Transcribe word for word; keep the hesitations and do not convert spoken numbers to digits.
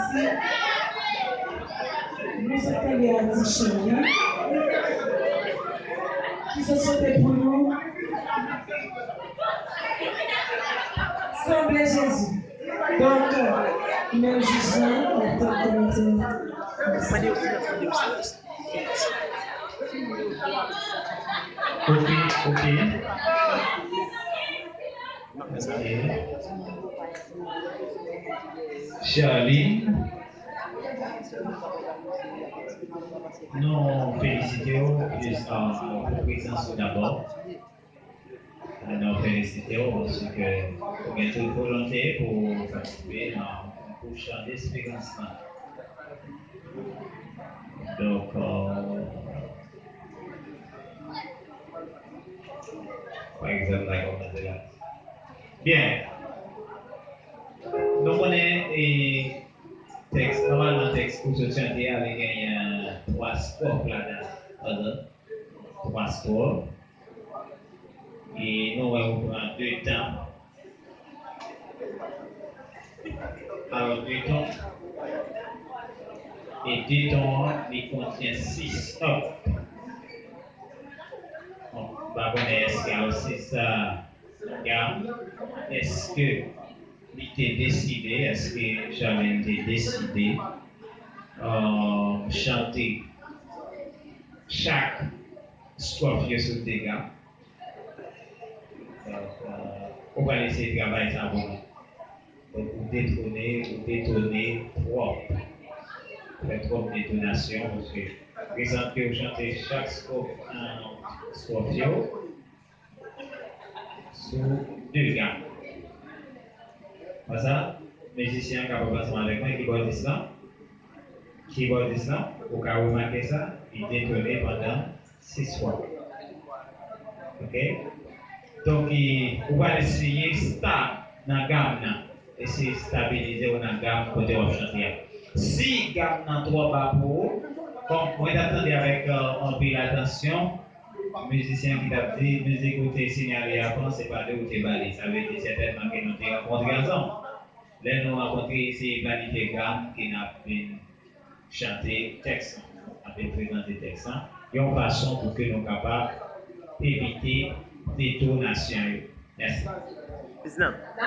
Nou sot tande atis Charly ki sot chante pou nou. Sanble Jezi. Donk, men jij lan ap tann kòmantè. Ok, ok. Ok. Charline, nou felisite w pou prezans ou dabò. Nou felisite w paske ou gen tout volonte pou w patisipe nan konkou Chan Desperans lan. Donk, euh, pa egzanp, la kòmanse la. Byen. Nou konnen, e, tèks, nòmalman, tèks pou sot chante a, li genyen twa stwòf ladan l. Twa stwòf. E nou wè ou pran de tan. Alò, de ton. E de ton an, li kontyen sis nòt. Bon, m pa konnen èske alò sis sa gam, èske li te deside, èske Charline te deside, euh, chante chak stwòf yo sou de gam. Donk, euh, ou pral eseye travay sa pou nou. Donk, ou detone, ou detone twòp. Ou fè twòp detonasyon, paske prezan ke ou chante chak stwòf, euh, stwòf yo, sou de gam. Konsa, mizisyen an kapab ansanm avèk mwen, kibòdis lan. Kibòdis lan, ou ka remake sa, li detone pandan sis fwa. Ok? Donk, i, ou pral eseye stab nan gam nan. Eseye stabilize w nan gam kote w ap chante a. Si gam nan twò ba pou ou, kòm mwen t ap tande avèk, euh, anpil atansyon, mizisyen ki t ap di, mizik ou te sinyale a, se pa de ou te ba li. Sa vle di sètènman ke nou te rankontre ansanm. Lè nou rankontre, eseye planifye gam ke n ap vin chante tèks lan, n ap vin prezante tèks lan, yon fason pou ke nou kapab evite detonasyon yo. Mèsi.